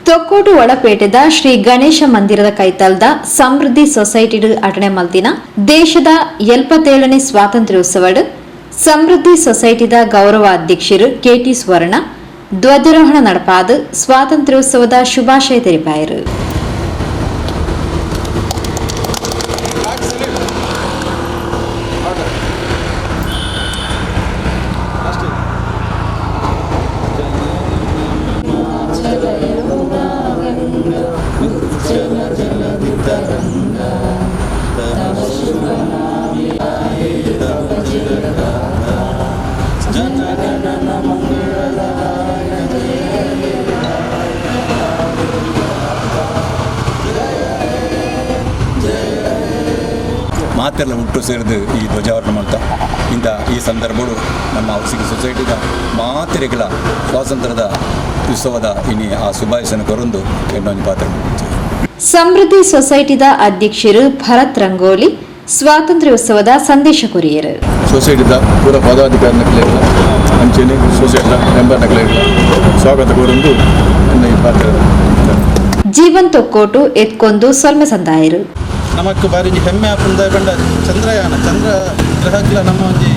Thokkottu ಒಳಪೇಟೆದ Shri Ganesha ಮಂದಿರದ ಕೈತಲ್ದ ಸಮೃದ್ಧಿ ಸೊಸೈಟಿಡ್ ಅಟಣೆ ಮಲ್ತಿನ ದೇಶದ 77ನೇ ಸ್ವಾತಂತ್ರ್ಯೋತ್ಸವಡ್ ಸಮೃದ್ಧಿ ಸೊಸೈಟಿದ ಗೌರವ ಅಧ್ಯಕ್ಷರು ಕೆಟಿ ಸ್ವರ್ಣ ಧ್ವಜಾರೋಹಣ നടപ്പാത് ಸ್ವಾತಂತ್ರ್ಯೋತ್ಸವದ ಶುಭಾಶಯ ತೆರಿಪಾಯರು. ಮಾತೆಲ್ಲ ಹುಟ್ಟು ಸೇರಿದು ಈ ಧ್ವಜಾರೋಹಣ ಮಾಡ್ತಾ ಇಂಥ ಈ ಸಂದರ್ಭಗಳು ನಮ್ಮ ಹೌಸಿಂಗ್ ಸೊಸೈಟಿದ ಮಾತೆರೆಗಳ ಸ್ವಾತಂತ್ರ್ಯದ ಉತ್ಸವದ ಇನಿ ಆ ಶುಭಾಶಯನ ಕೊರೊಂದು ಎನ್ನೊಂದು ಪಾತ್ರ. ಸಮೃದ್ಧಿ ಸೊಸೈಟಿದ ಅಧ್ಯಕ್ಷರು ಭರತ್ ರಂಗೋಲಿ ಸ್ವಾತಂತ್ರ್ಯೋತ್ಸವದ ಸಂದೇಶ ಕೊರಿಯರು. ಸೊಸೈಟಿದ ಪೂರ ಪದಾಧಿಕಾರಿ ನಕಲೇಗಳ ಅಂಚೆನೆ ಸೊಸೈಟಿದ ಮೆಂಬರ್ ನಕಲೇಗಳ ಸ್ವಾಗತ ಕೋರೊಂದು ಎನ್ನ ಈ ಪಾತ್ರ. ಜೀವನ್ ತೊಕ್ಕೋಟು ಎತ್ಕೊಂದು ಸೊಲ್ಮೆ ಸಂದಾಯರು. ನಮಕ್ ಬಾರಿ ಒಂಜಿ ಹೆಮ್ಮೆ ಆಪುಂಡ ಪಂಡ ಚಂದ್ರಯಾನ ಚಂದ್ರ ಗ್ರಹಕ್ಲ ನಮ್ಮ ಒಂಜಿ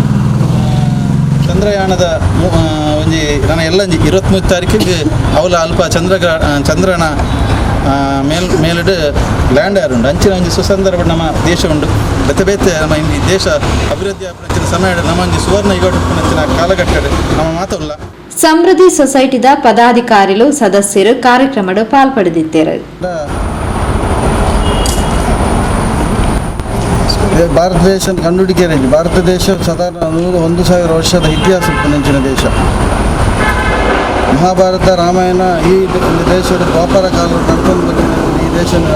ಚಂದ್ರಯಾನದ ಒಂಜಿ ನನ್ನ ಎಲ್ಲ ಒಂಜಿ 23 ತಾರೀಕಿಗೆ ಅವಲ ಅಲ್ಪ ಚಂದ್ರಗ್ರಹ ಚಂದ್ರನ ಮೇಲ್ ಮೇಲಿಡ್ ಲ್ಯಾಂಡ್ ಆರುಂಡು. ಅಂಚಿನ ಒಂಜಿ ಸುಸಂದರ್ಭ ನಮ್ಮ ದೇಶ ಉಂಡು. ಬೇತೆ ಬೇತೆ ನಮ್ಮ ಈ ದೇಶ ಅಭಿವೃದ್ಧಿ ಆಪುನಂಚಿನ ಸಮಯ ನಮ್ಮ ಒಂಜಿ ಸುವರ್ಣ ಯುಗ ಉಪ್ಪುನಂಚಿನ ಕಾಲಘಟ್ಟಡ್ ನಮ್ಮ ಮಾತುಲ್ಲ. ಸಮೃದ್ಧಿ ಸೊಸೈಟಿದ ಪದಾಧಿಕಾರಿಲು ಸದಸ್ಯರು ಕಾರ್ಯಕ್ರಮಡ್ ಪಾಲ್ಪಡೆದಿದ್ದರು. ಭಾರತ ದೇಶ ಕಂಡುಹಿಡಿಕೆಯಲ್ಲಿ ಭಾರತ ದೇಶ ಸಾಧಾರಣ 1000 ವರ್ಷದ ಇತಿಹಾಸ ಉಪ್ಪುನಂಚಿನ ದೇಶ. ಮಹಾಭಾರತ ರಾಮಾಯಣ ಈ ದೇಶದ ದ್ವಾಪರ ಕಾಲ ನಡ್ಕೊಂಡು ಬಂದಿನ ಈ ದೇಶನ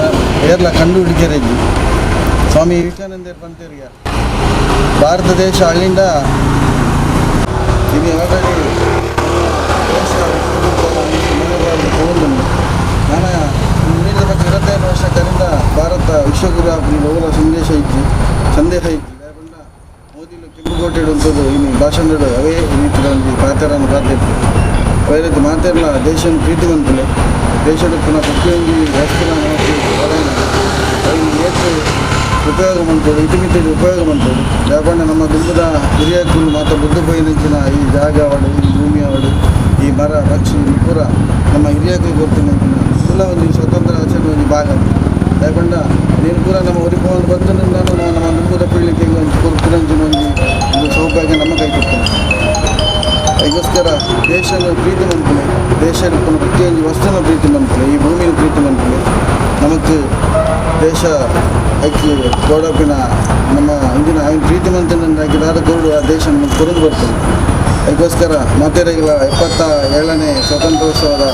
ಏರ್ಲ ಕಂಡುಹಿಡಿಕೆರೆಜಿ ಸ್ವಾಮಿ ವಿವೇಕಾನಂದರ ಪಂತೇರಿಯ ಭಾರತ ದೇಶ ಅಲ್ಲಿಂದ ಇದು ಆಲ್ರೆಡಿ ದೇಶ ನಾನು ಮುಂದಿನ ಬಗ್ಗೆ 25 ವರ್ಷದಿಂದ ಭಾರತ ವಿಶ್ವಗುರು ಆಪುನ ಸಂದೇಶ ಇಜ್ಜಿ ಸಂದೇಹ ಇಜ್ಜಿ. ದಾಯೆಪಂಡ ಮೋದಿಲು ಕೆಂಪುಕೋಟೆ ಉಂಟದು ಇನ್ನು ಭಾಷಣಡು ಅವೇ ರೀತಿಯ ಒಂಜಿ ಪಾತೆರನ್ನು ಪಾತೆರ್ಪು. ಅವೇ ರೀತಿ ಮಾತೆರ್ಲ ದೇಶನ ಪ್ರೀತಿ ಮನ್ಪುಲೆ. ದೇಶದ ಪುನಃ ಪ್ರತಿಯೊಂಜಿ ವಸ್ತುನ ನಮಕ್ ಬರೈನ ಅಯಿನ್ ಏತ್ ಉಪಯೋಗ ಮನ್ಪೊಡು ಇತಿಮಿತಿ ಉಪಯೋಗ ಮನ್ಪೊಡು. ದಾಯೆಪಂಡ ನಮ್ಮ ದುಂಬುದ ಹಿರಿಯಕುಲು ಮಾತ ಬುದ್ಧ ಪೋಯಿನಂಚಿನ ಈ ಜಾಗ ಆವಡ್, ಈ ಭೂಮಿ ಆವಡ್, ಈ ಮರ ಪಕ್ಷಿ ಪೂರ ನಮ್ಮ ಹಿರಿಯಕುಲು ಗೊತ್ತಿನಂಚಿನ ಪೂರ ಒಂಜಿ ಸ್ವತಂತ್ರ ಆಚರಣೆ ಒಂಜಿ ಭಾಗ. ದಾಯೆಪಂಡ ನೀನು ಪೂರ ನಮ್ಮ ಒರಿಪೋಂದು ಬಂದು ನಾನು ನಮ್ಮ ದುಂಬುದ ಪೀಳಿಗೆಗೆ ಒಂಜಿ ಕೊರ್ಪಿನಂಚಿನ ಒಂಜಿ ಒಂದು ಸೌಭಾಗ್ಯ ನಮ್ಮ ಕೈ ಕೊಡ್ತೇನೆ. ಅದಕ್ಕೋಸ್ಕರ ದೇಶನ ಪ್ರೀತಿ ಮನ್ಪುಲೆ, ದೇಶ ಪ್ರತಿಯೊಂದು ವಸ್ತುನ ಪ್ರೀತಿ ಮನ್ಪುಲೆ, ಈ ಭೂಮಿನ ಪ್ರೀತಿ ಮನ್ಪುಲೆ. ನಮಕ್ ದೇಶ ಐಕ್ ಗೋಡಪಿನ ನಮ್ಮ ಇಂದಿನ ಅವನ ಪ್ರೀತಿ ಮಂತನಾಗಿ ದಾದ ಗೋಡು ಆ ದೇಶ ನಮಗೆ ಕೊರದು ಬರ್ತದೆ. ಅದಕ್ಕೋಸ್ಕರ ಮಾತೆರೆಗಳ 77ನೇ ಸ್ವಾತಂತ್ರ್ಯೋತ್ಸವದ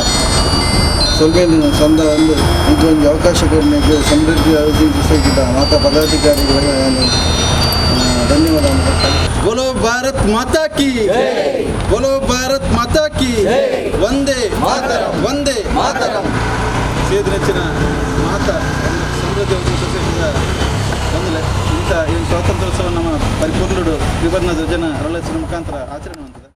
ಸೊಲ್ಮೆಯನ್ನು ಸಂದ ಒಂದು ಇದು ಒಂದು ಅವಕಾಶ ಕೊಡಲಿಕ್ಕೆ ಸಮೃದ್ಧಿ ಹೌಸಿಂಗ್ ಸೊಸೈಟಿದ ಮಾತಾ ಪದಾಧಿಕಾರಿಗಳಿಗೆ ನಾನು ಧನ್ಯವಾದವನ್ನು ಕೊಡ್ತೇನೆ. ಬೋಲೋ ಭಾರತ್ ಮಾತಾ ಕಿ, ಬೋಲೋ ಭಾರತ್ ಮಾತಾ ಕಿ, ವಂದೇ ಮಾತರಂ, ವಂದೇ ಮಾತರಂ. ಸೇದು ನೆಚ್ಚಿನ ಮಾತಾ ಸಮೃದ್ಧಿ ಹೌಸಿಂಗ್ ಸೊಸೈಟಿದ ಒಂದಲೆ ಇಂಥ ಈ ಸ್ವಾತಂತ್ರ್ಯೋತ್ಸವ ನಮ್ಮ ಪರಿಪೂರ್ಣಡು ತ್ರಿವರ್ಣ ಧ್ವಜನ ಅರಳಿಸಿನ ಮುಖಾಂತರ ಆಚರಣೆ ಹೊಂದಿದೆ.